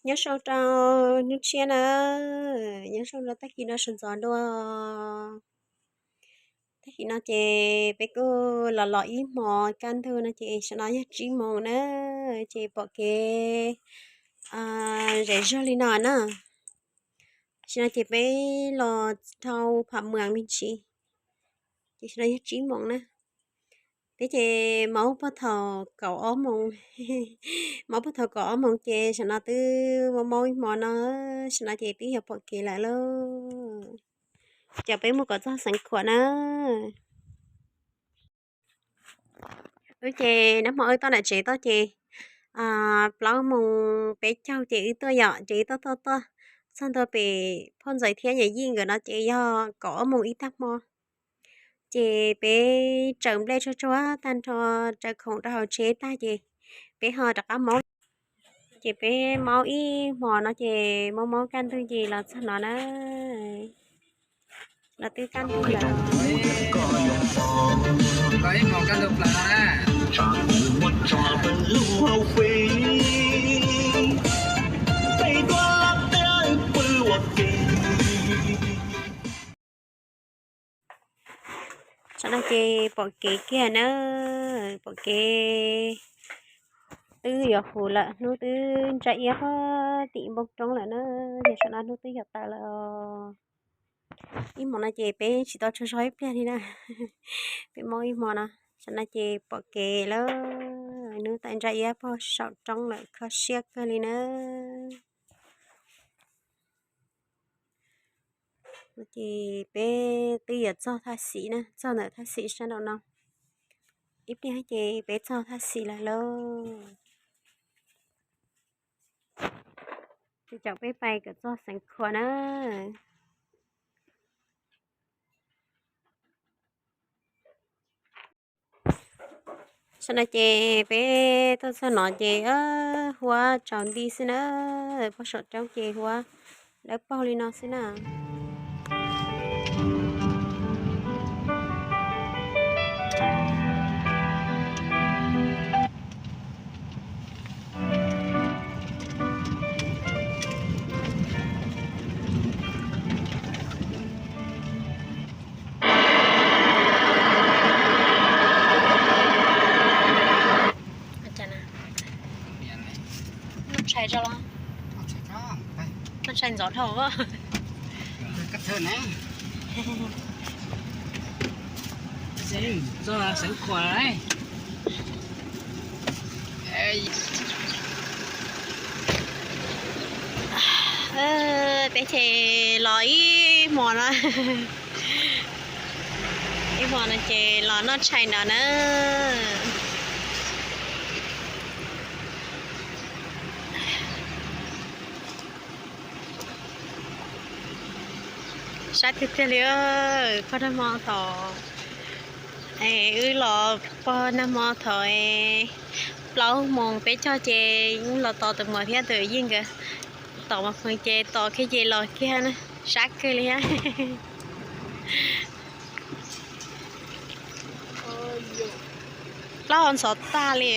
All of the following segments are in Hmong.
Nyob zoo rau hnub tshiab na, nyob zoo rau tag kis no sawv ntxov dua. Tag kis no ces peb kuj los los ib hmos kaj ntug no ces tam sim no yog tsib moos na, ces pom kev zem zuag li no na. Tam sim no ces peb los dhau Pham Muas me ntsis, ces tam sim no yog tsib moos na. Peb ces maub puag thaum kaum ob moos, maub puag thaum kaum ob moos ces tam sim no twb maub maub ib hmos no, tam sim no ces twb yog pom kev lawm lauj. Ces peb mus kom txog Xeev Khuam na. Wb ces nag hmo wb tuaj nram tsev tuaj ces plaub moos peb caug ces wb tuaj yom, ces wb tuaj tuaj tuaj txog ntua pem phauj ntxawm thiab yawm yij nkawd no ces yog kaum ob moos ib tag hmo. Ces peb tsaws nplej tsuag tsuag tag nrho, tsaws khoom rau hauv tsheb tag ces peb ho rov qab maub. Ces peb maub ib hmos no ces maub maub kaj ntug ces los txog no na. Los twb kaj ntug lawm. Los ib hmos kaj ntug plaws no na. Tam sim no ces pom kev kiag na, pom kev twb yuav huv lawm, hnub twb ntsa iab puag tim npoo roob lawm na, yog tam sim no hnub twb yuav tawm lawm. Ib hmos no ces peb tsis tau tsaug zog ib pliag li na, peb maub ib hmos no. Tam sim no ces pom kev lawm, hnub tawm ntsa iab puag saum roob lawm, kho siab kawg li na. Ces peb twb yuav txog Thaj Xim na, txog ntawm Thaj Xim sab nraum no. Ib pliag ces peb txog Thaj Xim lawm lauj. Ces caum peb pais kom txog Xeev Khuam na. Tam sim no ces peb tuaj txog no ces huab tsaus nti xwb na, puag saum roob ces huab dawb paug li no xwb na. Noj tshais tso los? Noj tshais ntxov dhau. Txog Xeev Khuam lawm. Peb ces los ib hmos no, ib hmos no ces los noj tshais no na. Sab tiag tiag li, pog nag hmo thaum, wb los pog nag hmo thaum plaub moos peb caug ces wb los tos tus muam thiab tus yij nkawd, tos mas pheej ces tos kiag ces los kiag na, sab kawg li thiab. Plaub hau ntxhov tag li.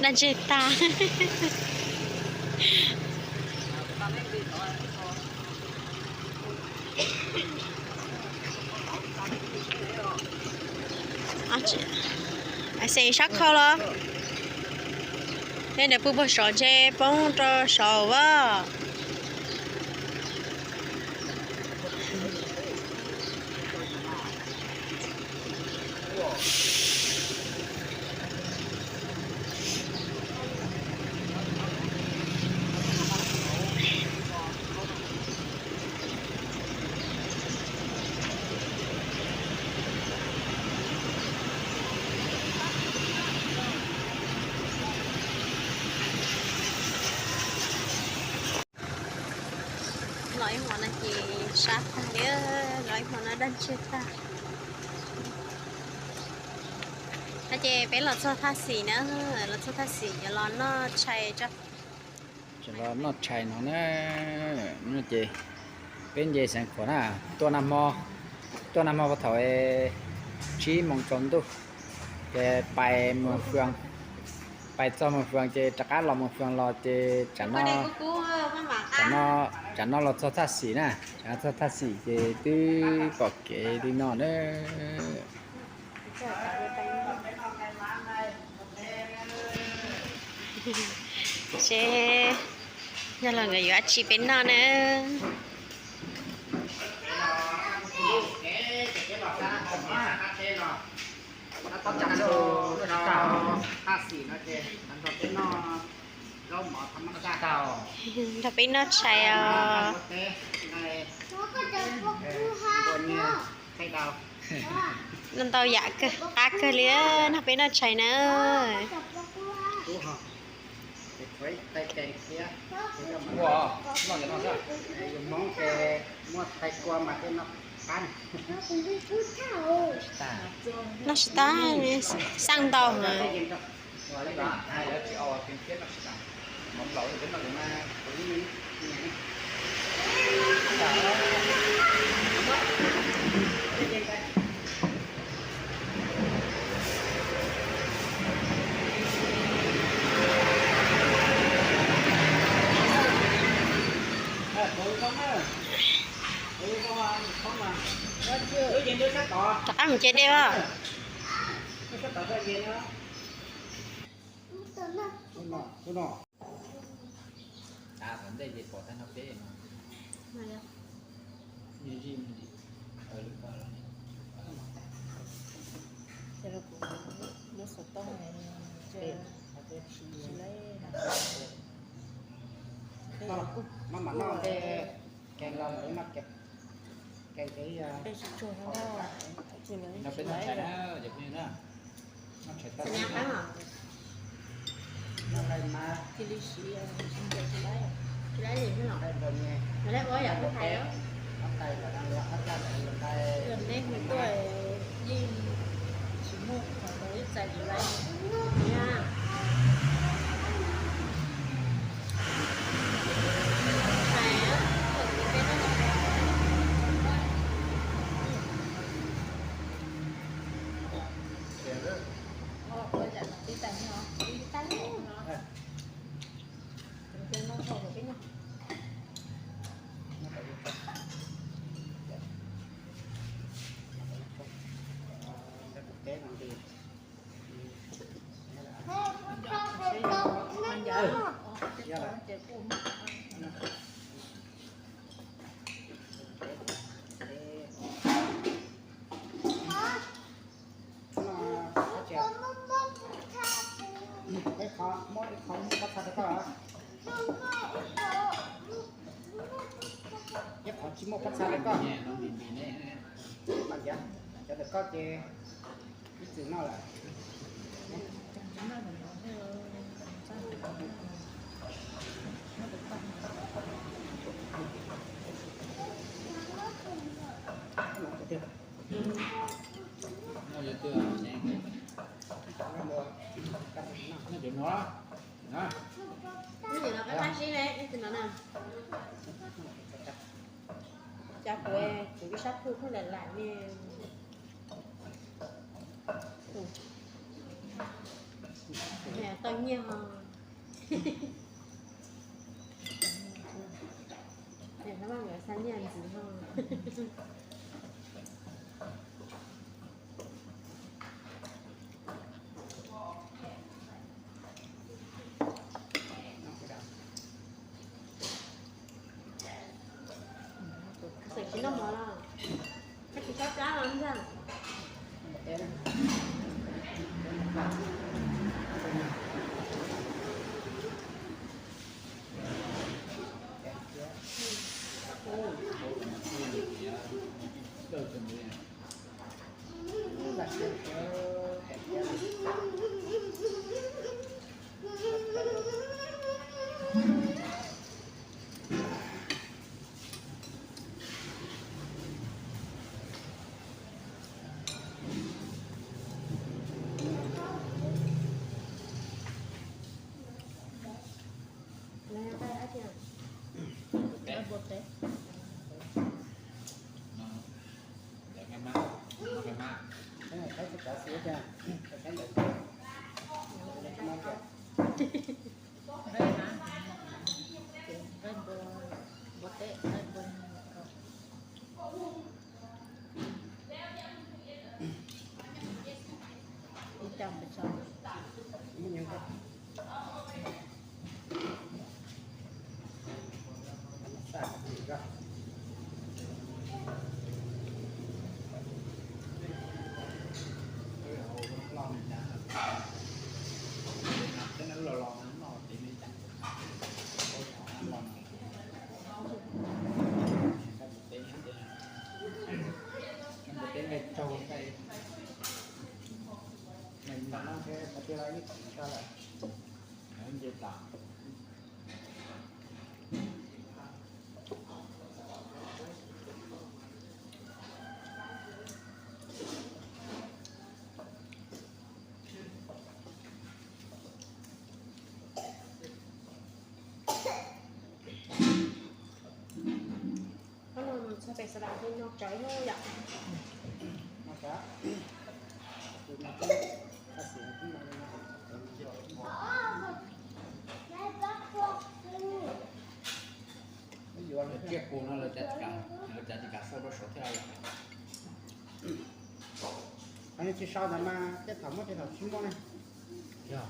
Daj ntseg tag. Xeem sab khau los? Tej nws pw puag saud ntshe poob rau saud as. Los ib hmo no ces sab tag li, los ib hmo no daj ntseg tag. No ces peb los txog Thaj Xim na, los txog Thaj Xim yuav los noj tshais tso. Los noj tshais no na, no ces peb nce Xeev Khuam na, tuaj nag hmo, tuaj nag hmo puag thaum Tsib moos tsaus ntuj ces pais Moos Fwv, pais txog Moos Fwv ces rov qab los Moos Fwv los ces tsam no, tsam no los txog Thaj Xim na, tsam no txog Thaj Xim ces twb pom kev li no na. Seb yog los nkawd yuav dab tsi peb noj na. Nrog peb noj tshais os. Noj ntau yam kawg, qab kawg li, nrog peb noj tshais na. Noj tsis tag, xaj ntau heev. Rov qab mus ce dej os. Maj mam noj tej kev los lawv noj kev, kev, kev, no peb noj tshais na, cov phooj ywg na, noj tshais tag. Ib qho muab ib qho muab pob txha rau koj. Ib qho tsis muaj pob txha rau koj. Cov ntawm koj ces ib txwm noj lawm. Cas kuv, kuv ib sab phu khuj lam lam ne. Tau nyiaj ho. Hnub no nkawd xa nyiaj ntxiv ho. Xav tsis noj mov los? Koj tsis tsob plab los ntag. Txog pem sawv daws no tsawv yom. Tsiaj qus no lawv cas tsis kam sau rau saum thiab. Tsis sau ntawd mas tej thaum muaj tej thaum tsis muaj ne. Yog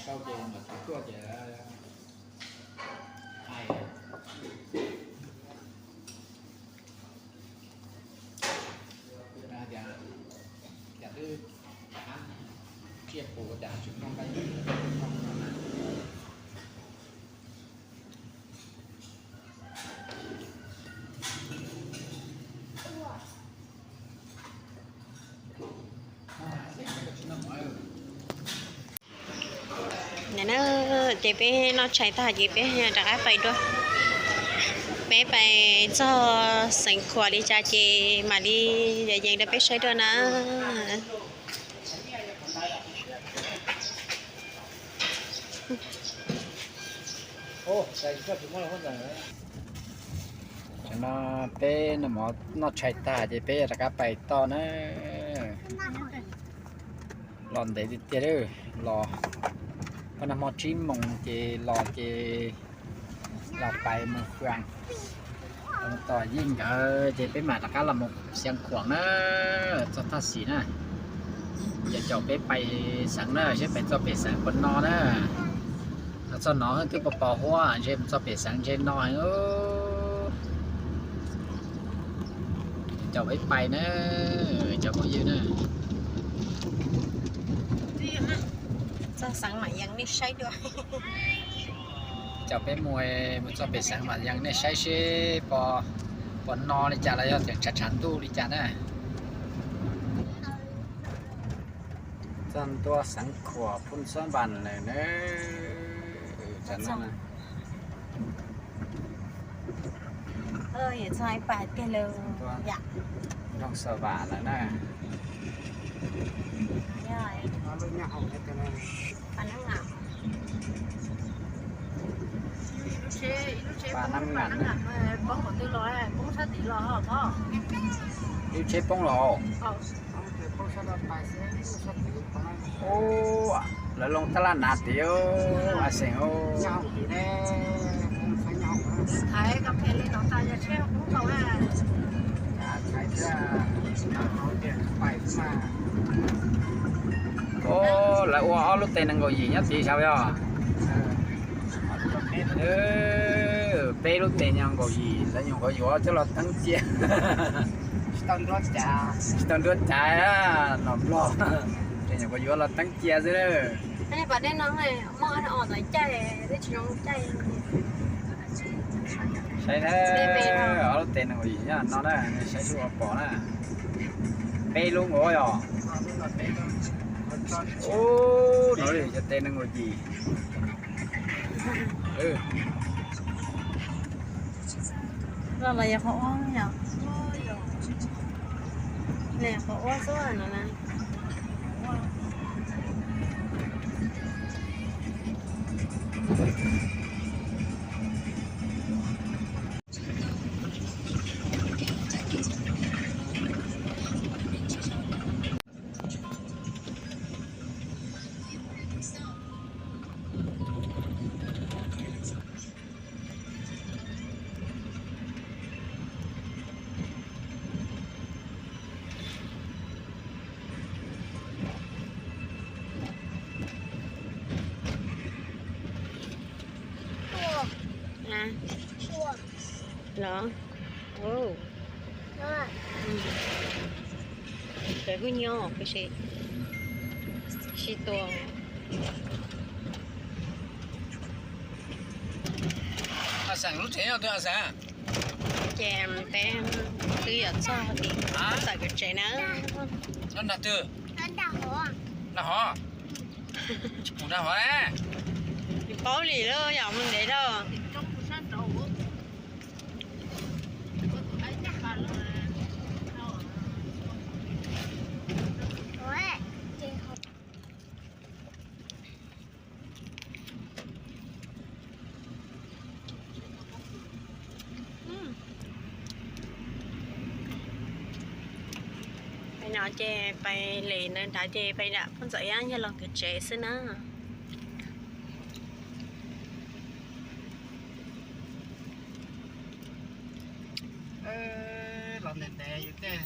sau ces mam thaum tuaj ces hais. Tias, tias twb tsiaj qus tias tsis muaj nqaij. Ces peb noj tshais tag ces peb rov qab pais dua. Peb pais txog xeev Khuam li cas ces mam li yees rau peb saib dua na. Tam no peb noj tshais tag ces peb rov qab pais toj na. Los ntev tiag tiag, los pab nag hmo tsib moos ces los ces los pais mus Fwm, mus tom Yeej nkawd ces peb mam rov qab los mus Xeev Khuam na, txog Thaj Xim na. Ces caum peb pais xeev na, seb pais txoj pem xeev puas no na. Los txog no twb pos pos huab, ntshe mus txoj pem xeev ntshe no heev. Caum peb pais na, cov phooj ywg na. Txog xeev mam yees nej saib dua. Caum peb mus, mus txog pem xeev mam yees nej saib seb puas no li cas los yog tias tshav tshav ntuj li cas na. Txog ntua xeev Khuam Phoo Xab Npas lawm na. Nroog Xab Vam lawm na. Pab Nab Ngam. Lub tsheb poob los. Ub, lawv loo tab laj hnav tid, a xeem. Ub, lawv ua ob lub tes nees nkaum yim nyob tid saib yog. Peb lub tes nees nkaum yim, lawv nyuam qhuav yuav coj los teeb cia. Tsis tau nruab cav, nom Nplog, ces nyuam qhuav yuav los teeb cia xwb. Saib na, ob lub tes nees nkaum yim nyob no na, saib seb puas pom na. Peb lub nkaus yog. Ub, no cov tes nees nkaum yim. Los yog qhov ub yom? Qhov ub xwb no na. Cov kuj nyob, kuj sib tua. Xeem lub tsev yog twg Xeem? Ces peb twb yuav txog tim txawm kwv tsev na. Nram twg? Nram hov. Tsis pum nram hov. Tsis paub li lawm, yog mus ntev lawm. Pem no ces pem li ntawd nrad ces pem nram Phoj Ntxawm Iab yog los kwv tsev xwb na. Los ntev ntev yus tej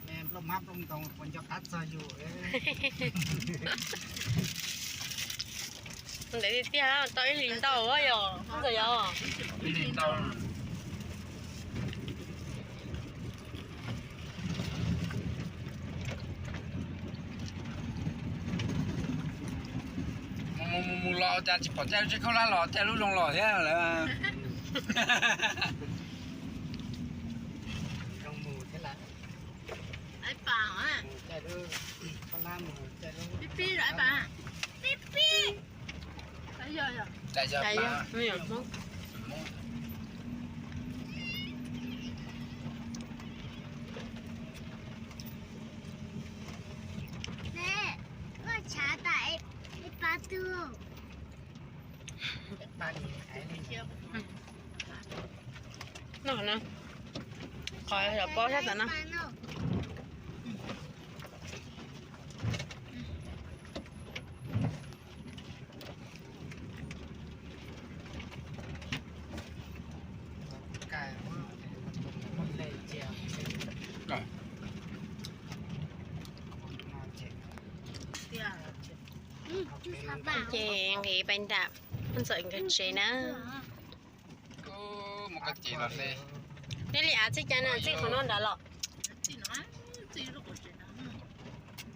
me nplooj hmab nplooj ntoo puas nco qab txog yus. Ntev tiag tiag, tau ib hlis ntau yog Phoj Ntxawm Iab. Mus mus mus los cas tsis pom caij lub tsheb khaub hlab los, caij lub zoo los thiab lawm. No, qhov pob sab tom no. Ces nqis pais nram Phoj Ntxawm nkawd tsev na. Neb li av txij cas no, txij qhov no nrad los?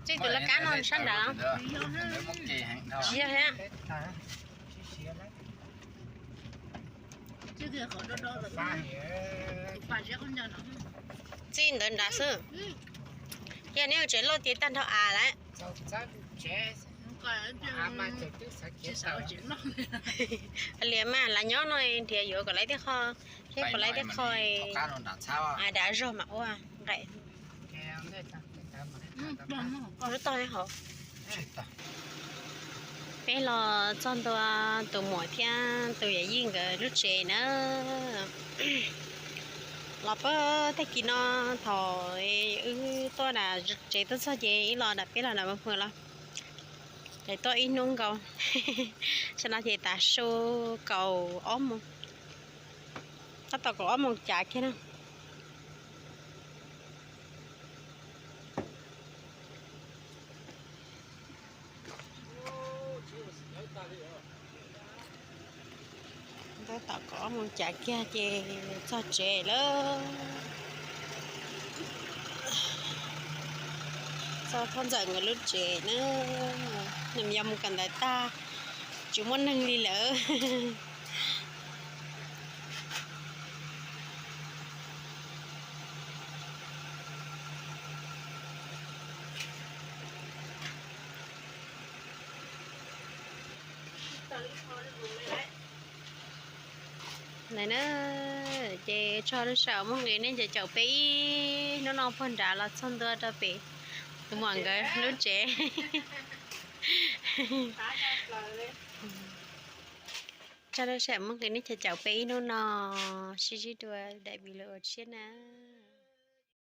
Txij tus laj kab no sab nrad los? Tsis yog thiab. Txij ntawd nrad xwb. Yog neb ua tsev loj tiav tag nrho av lawm. Liam mas lav nyob no nrhiav yuav kom lawv tej qho, seb puas lawv tej qho av dav zog mas ua nqaim. Lub toj hauv. Peb los txog ntua tus muam thiab tus yawm yij nkawd lub tsev na. Los pab tag kis no thaum wb tuaj nram tsev tuaj txog ces wb los nram peb los nram Vaj Hmwm los, ces tuaj ib hnub nkaus. Tsam no ces tav su kaum ob moos, tab tom kaum ob moos cav kiag na. Tab tom kaum ob moos cav kiag ces txog tsev lawm. Txog Phoj Ntxawm nkawd lub tsev na. Nws yog mus kawm ntawv tag, tsis muaj neeg li lawm. Ntawd na, ces tso lub sij hawm muaj nqis nej caum caum peb ib hnub no puag nrad los txog ntua rau pem tus muam nkawd lub tsev. Tso lub sij hawm muaj nqis nej caum caum peb ib hnub no, sib ntsib dua daim video tshiab na.